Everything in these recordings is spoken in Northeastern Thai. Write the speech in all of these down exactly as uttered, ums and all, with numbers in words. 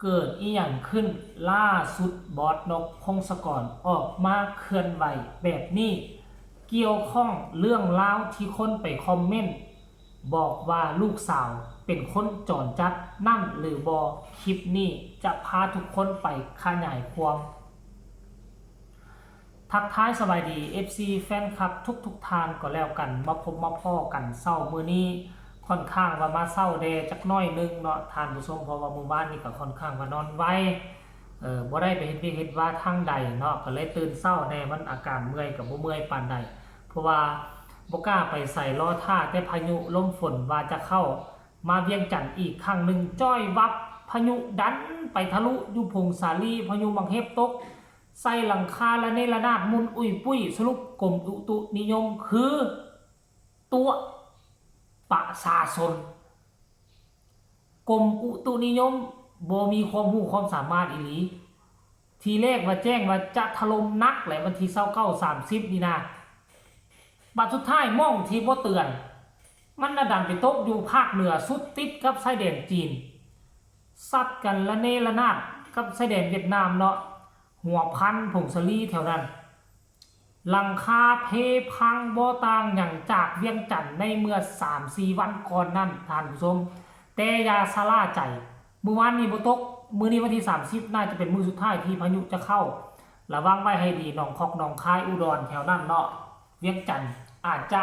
เกิดอีหยังขึ้น ล่าสุดบอสนกพงศกรออกมาเคลื่อนไหวแบบนี้ เกี่ยวข้องเรื่องราวที่คนไปคอมเมนต์บอกว่าลูกสาวเป็นคนจรจัดนั่นหรือบ่ คลิปนี้จะพาทุกคนไปขยายความ ทักทายสบายดี เอฟซี แฟนคลับทุกๆท่านก็แล้วกัน มาพบมาพ้อกันเช้ามื้อนี้ ค่อนข้างว่ามาเช้าแด่จักหน่อยหนึ่งเนาะท่านผู้ชม เพราะว่ามื้อวานนี้ก็ค่อนข้างว่านอนไว เอ่อ บ่ได้ไปเฮ็ดเวียกเฮ็ดวาทางใดเนาะ ก็เลยตื่นเช้าแน่ มันอาการเมื่อยก็บ่เมื่อยปานใด เพราะว่าบ่กล้าไปไส รอท่าแต่พายุลมฝนว่าจะเข้ามาเวียงจันทน์อีกครั้งหนึ่ง จ้อยวับ พายุดันไปทะลุอยู่ผงสาลี พายุหมากเห็บตก ใส่หลังคาระเนระนาดหมุนอุ้ยปุ้ย สรุปกรมอุตุนิยมคือตั๋วประชาชน กรมอุตุนิยมบ่มีความรู้ความสามารถอีหลี ทีแรกว่าแจ้งว่าจะถล่มหนักแหละวันที่ซาวเก้า สามสิบนี่นะ บัดสุดท้ายหม่องที่บ่เตือน มันน่ะดันไปตกอยู่ภาคเหนือสุดติดกับชายแดนจีน ซัดกันระเนระนาดกับชายแดนเวียดนามเนาะ หัวพัน ผงสาลีแถวนั้น หลังคาเพพังบ่ต่างหยังจากเวียงจันทน์ในเมื่อสามสี่วันก่อนนั่นท่านผู้ชม แต่อย่าชะล่าใจ มื้อวานนี้บ่ตก มื้อนี้วันที่สามสิบ น่าจะเป็นมื้อสุดท้ายที่พายุจะเข้า ระวังไว้ให้ดี หนองคอกหนองคาย อุดรแถวนั้นเนาะ เวียงจันทน์อาจจะ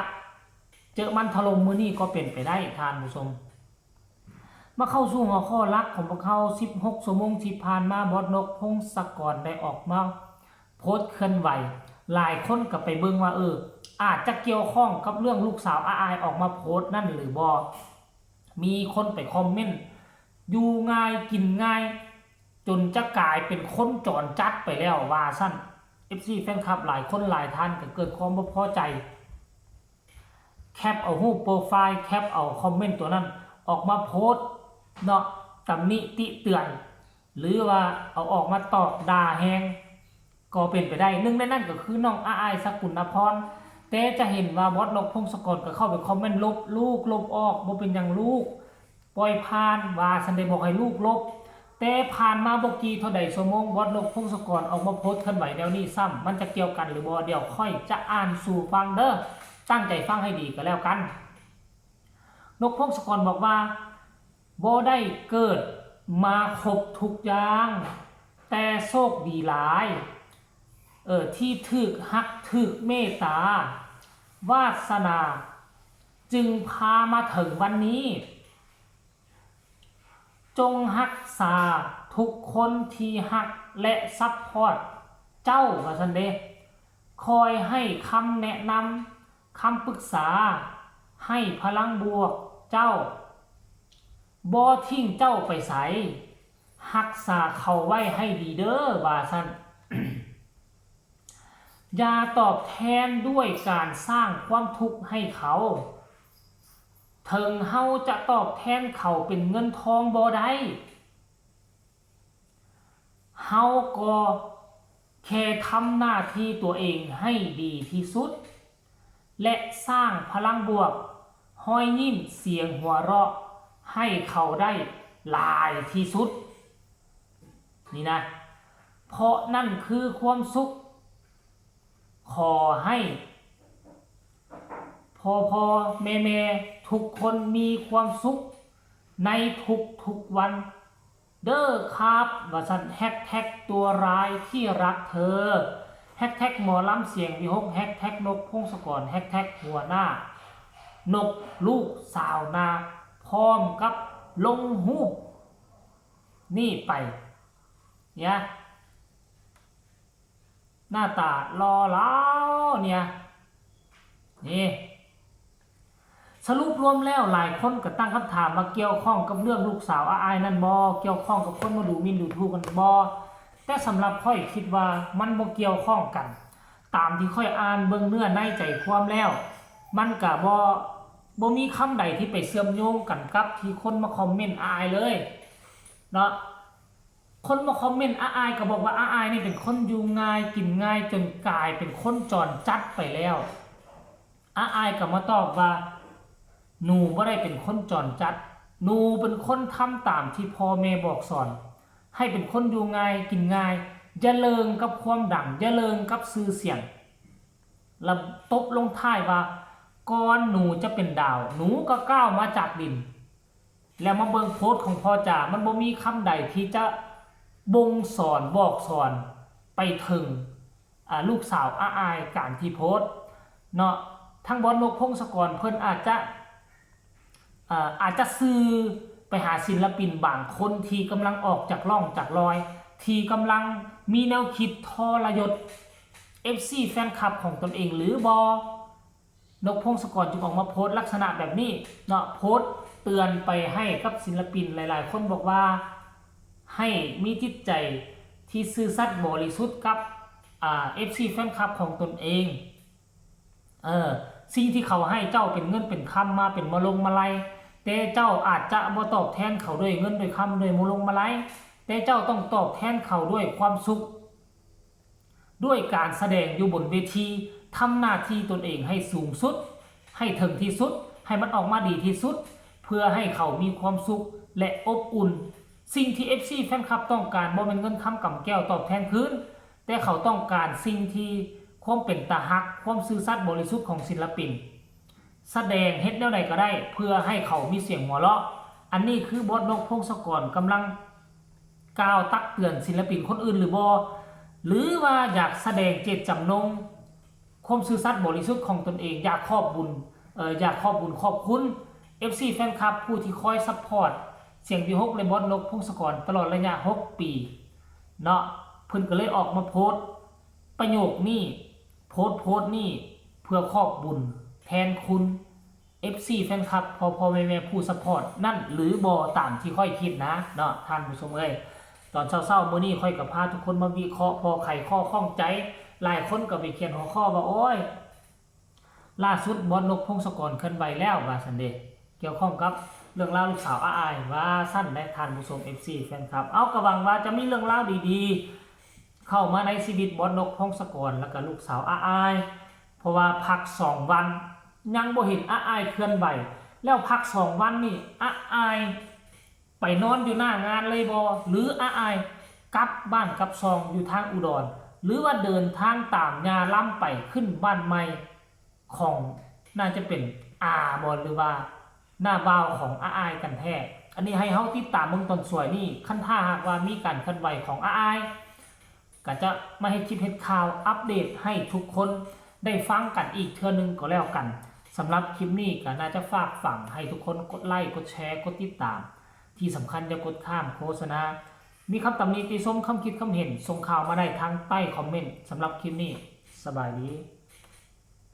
เจอมันถล่มมื้อนี้ก็เป็นไปได้ท่านผู้ชม มาเข้าสู่หัวข้อหลักของพวกเรา สิบหกชั่วโมงที่ผ่านมา บอสนกพงศกรได้ออกมาโพสต์เคลื่อนไหว หลายคนก็ไปเบิ่งว่า เออ อาจจะเกี่ยวข้องกับเรื่องลูกสาวอ้ายออกมาโพสต์นั่นหรือบ่ มีคนไปคอมเมนต์ อยู่ง่ายกินง่าย จนจะกลายเป็นคนจรจัดไปแล้วว่าซั่น เอฟซี แฟนคลับหลายคนหลายท่านก็เกิดความบ่พอใจ แคปเอารูปโปรไฟล์ แคปเอาคอมเมนต์ตัวนั้นออกมาโพสต์เนาะ ตำหนิติเตือน หรือว่าเอาออกมาตอกด่าแฮง ก็เป็นไปได้ หนึ่งในนั้นก็คือน้องอ้ายสกุลนพร แต่จะเห็นว่าบอสนกพงศกรก็เข้าไปคอมเมนต์ลบลูกลบออก บ่เป็นหยังลูก ปล่อยผ่าน ว่าซั่นเด้ บอกให้ลูกลบ แต่ผ่านมาบ่กี่เท่าใดชั่วโมง บอสนกพงศกรออกมาโพสต์เคลื่อนไหวแนวนี้ซ้ำ มันจะเกี่ยวกันหรือบ่ เดี๋ยวข้อยจะอ่านสู่ฟังเด้อ ตั้งใจฟังให้ดีก็แล้วกัน นกพงศกรบอกว่า บ่ได้เกิดมาครบทุกอย่าง แต่โชคดีหลาย เออ ที่ถูกฮักถูกเมตตา วาสนาจึงพามาถึงวันนี้ จงรักษาทุกคนที่ฮักและซัพพอร์ตเจ้า ว่าซั่นเด้ คอยให้คำแนะนำ คำปรึกษา ให้พลังบวกเจ้า บ่ทิ้งเจ้าไปไส รักษาเขาไว้ให้ดีเด้อ ว่าซั่น อย่าตอบแทนด้วยการสร้างความทุกข์ให้เขา ถึงเฮาจะตอบแทนเขาเป็นเงินทองบ่ได้ เฮาก็แค่ทำหน้าที่ตัวเองให้ดีที่สุด และสร้างพลังบวก รอยยิ้ม เสียงหัวเราะ ให้เขาได้หลายที่สุด นี่นะ เพราะนั่นคือความสุข ขอให้พ่อพ่อแม่แม่ทุกคนมีความสุขในทุกทุกๆวัน เด้อครับ ว่าซั่น แฮชแท็กตัวร้ายที่รักเธอ แฮชแท็กหมอลำเสียงวิหก แฮชแท็กนกพงศกร แฮชแท็กหัวหน้านกลูกสาวนา พร้อมกับลงรูปนี่ไป เนี่ย หน้าตาหล่อเหลาเนี่ย นี่ สรุปรวมแล้วหลายคนก็ตั้งคำถามว่าเกี่ยวข้องกับเรื่องลูกสาวอ้ายนั่นบ่ เกี่ยวข้องกับคนมาดูหมิ่นดูถูกกันบ่ แต่สำหรับข้อยคิดว่ามันบ่เกี่ยวข้องกัน ตามที่ข้อยอ่านเบิ่งเนื้อในใจความแล้ว มันก็บ่ บ่มีคำใดที่ไปเชื่อมโยงกันกับที่คนมาคอมเมนต์อ้ายเลย เนาะ คนมาคอมเมนต์อ้ายก็บอกว่าอ้ายนี่เป็นคนอยู่ง่ายกินง่ายจนกลายเป็นคนจรจัดไปแล้ว อ้ายก็มาตอบว่า หนูบ่ได้เป็นคนจรจัด หนูเป็นคนทำตามที่พ่อแม่บอกสอน ให้เป็นคนอยู่ง่ายกินง่าย อย่าเลิงกับความดัง อย่าเลิงกับชื่อเสียง แล้วตบลงท้ายว่า ก่อนหนูจะเป็นดาว หนูก็ก้าวมาจากดิน แล้วมาเบิ่งโพสต์ของพ่อจ๋า มันบ่มีคำใดที่จะบ่งสอนบอกสอนไปถึง อ่า ลูกสาวอ้ายการที่โพสต์เนาะ ทางบอสนกพงศกรเพิ่นอาจจะ อ่า อาจจะสื่อไปหาศิลปินบางคนที่กำลังออกจากร่องจากรอย ที่กำลังมีแนวคิดทรยศ เอฟซี แฟนคลับของตนเองหรือบ่ นกพงศกรจึงออกมาโพสต์ลักษณะแบบนี้เนาะ โพสต์เตือนไปให้กับศิลปินหลายๆ คนบอกว่า ให้มีจิตใจที่ซื่อสัตย์บริสุทธิ์กับ อ่า เอฟซี แฟนคลับของตนเอง เออ สิ่งที่เขาให้เจ้าเป็นเงินเป็นคำมาเป็นมาลงมาลัย แต่เจ้าอาจจะบ่ตอบแทนเขาด้วยเงินด้วยคำด้วยมาลงมาลัย แต่เจ้าต้องตอบแทนเขาด้วยความสุข ด้วยการแสดงอยู่บนเวที ทำหน้าที่ตนเองให้สูงสุด ให้ถึงที่สุด ให้มันออกมาดีที่สุด เพื่อให้เขามีความสุขและอบอุ่น สิ่งที่ เอฟซี แฟนคลับต้องการบ่แม่นเงินคำกำแก้วตอบแทนคืน แต่เขาต้องการสิ่งที่ความเป็นตาฮัก ความซื่อสัตย์บริสุทธิ์ของศิลปิน แสดงเฮ็ดแนวใดก็ได้ เพื่อให้เขามีเสียงหัวเราะ อันนี้คือบอสนกพงศกรกำลังกล่าวตักเตือนศิลปินคนอื่นหรือบ่ หรือว่าอยากแสดงเจตจำนง ความซื่อสัตย์บริสุทธิ์ของตนเอง อยากขอบบุญ เอ่อ อยากขอบบุญขอบคุณ เอฟซี แฟนคลับผู้ที่คอยซัพพอร์ตเสียงวีหกและบอสนกพงศกรตลอดระยะหกปีเนาะ เพิ่นก็เลยออกมาโพสต์ประโยคนี้ โพสต์โพสต์นี้เพื่อขอบบุญแทนคุณ เอฟซี แฟนคลับ พ่อพ่อแม่แม่ผู้ซัพพอร์ตนั่นหรือบ่ ตามที่ข้อยคิดนะเนาะ ท่านผู้ชมเอ้ย ตอนเช้าๆมื้อนี้ข้อยก็พาทุกคนมาวิเคราะห์ พอไขข้อข้องใจ หลายคนก็ไปเขียนหัวข้อว่า โอ้ย ล่าสุดบอสนกพงศกรเคลื่อนไหวแล้วว่าซั่นเด้ เกี่ยวข้องกับเรื่องราวลูกสาวอ้ายว่าซั่นแหละ ท่านผู้ชม เอฟซี แฟนคลับ เอา ก็หวังว่าจะมีเรื่องราวดีๆ เข้ามาในชีวิตบอสนกพงศกรแล้วก็ลูกสาวอ้าย เพราะว่าพักสองวันยังบ่เห็นอ้ายเคลื่อนไหว แล้วพักสองวันนี่อ้ายไปนอนอยู่หน้างานเลยบ่ หรืออ้ายกลับบ้านกลับซองอยู่ทางอุดร หรือว่าเดินทางตามย่าลำไปขึ้นบ้านใหม่ของ น่าจะเป็นอาบ่ หรือว่าน้าบ่าวของอ้ายกันแท้ อันนี้ให้เฮาติดตามเบิ่งตอนสวยนี่ คันถ้าหากว่ามีการเคลื่อนไหวของอ้าย ก็จะมาเฮ็ดคลิปเฮ็ดข่าวอัปเดตให้ทุกคนได้ฟังกันอีกเทื่อหนึ่งก็แล้วกัน สำหรับคลิปนี้ก็น่าจะฝากฝังให้ทุกคนกดไลค์ กดแชร์ กดติดตาม ที่สำคัญอย่ากดข้ามโฆษณา มีคำตำหนิติชม คำคิดคำเห็น ส่งข่าวมาได้ทางใต้คอมเมนต์ สำหรับคลิปนี้ สบายดี